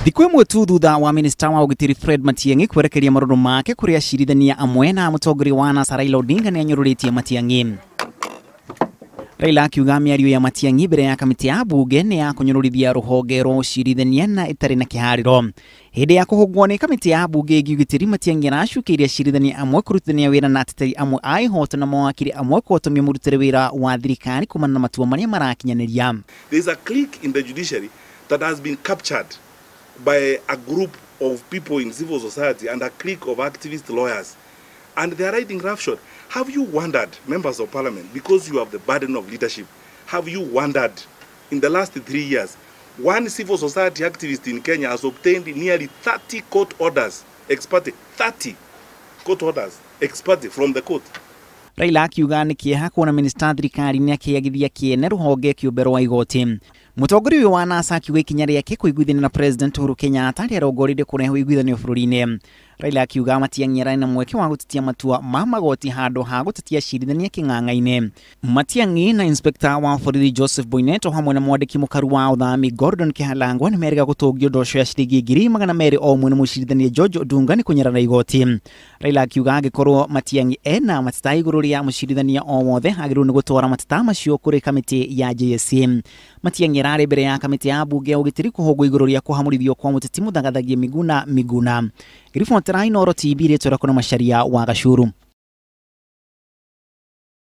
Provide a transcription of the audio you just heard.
Thikũ ĩmwe tu thutha wa minista wa ũgitĩri Fred Matiang'i kwerekeria marũrũ make kũrĩ acirithania amwe na mũtongoria wa NASA Raila Odinga nĩ anyũrũrĩtie Matiang'i. Raila akiuga mĩario ya Matiang'i mbere ya kamĩtĩ ya bunge nĩ ya kũnyũrũrithia rũhonge rwa ũcirithania na ĩtarĩ na kĩharĩro. Hĩndĩ ya kũhũngwo nĩ kamĩtĩ ya bunge ĩgiĩ ũgitĩri, Matiang'i aracukĩire acirithania amwe kũrutithania wĩra na ateteri amwe a ihoto na mawakiri amwe kũhotomia mũrutĩre wĩra wa thirikari kumana na matua marĩa marakinyanĩria. There is a clique in the judiciary that has been captured by a group of people in civil society and a clique of activist lawyers, and they are riding roughshod. Have you wondered, members of parliament, because you have the burden of leadership, have you wondered in the last 3 years, one civil society activist in Kenya has obtained nearly 30 court orders, ex parte, 30 court orders, ex parte from the court. Raila akiuga nĩ kĩeha kuona minista thirikari-inĩ akĩagithia kĩene rũhonge kĩũmbe rwa igoti. Mũtongoria ũyũ wa NASA akiuga ikinya rĩake kũiguithania na President Uhuru Kenyatta rĩarongoreirie kũrehe ũiguithanio bũrũri-inĩ. Raila akiuga Matiang'i ararĩ na mweke wa gũtetia matua ma magoti handũ ha gũtetia acirithania kĩng'ang'a-inĩ. Matiang'i na Inspector wa borithi Joseph Boinnet o hamwe na mwandĩki mũkaru wa ũthami Gordon Kihalangwa nĩ merĩga gũtũngio ndosho ya ciringi 200,000 o ũmwe nĩ mũcirithania George Odunga nĩ kũnyarara igoti. Raila akiuga angĩkorwo Matiang'i ena mateta igũrũ rĩa mũcirithania o wothe agĩrĩirwo nĩ gũtwara mateta macio kũrĩ kamĩtĩ ya JSC. Matiang'i ararĩ mbere ya kamĩtĩ ya bunge ya ũgitĩri kũhũngwo igũrũ rĩa kũhamũrithio kwa mũteti mũthagathagie Miguna Miguna. Ngĩribotera Inooro TV rĩtwa rĩakwa nĩ Macharia wa Gacuru.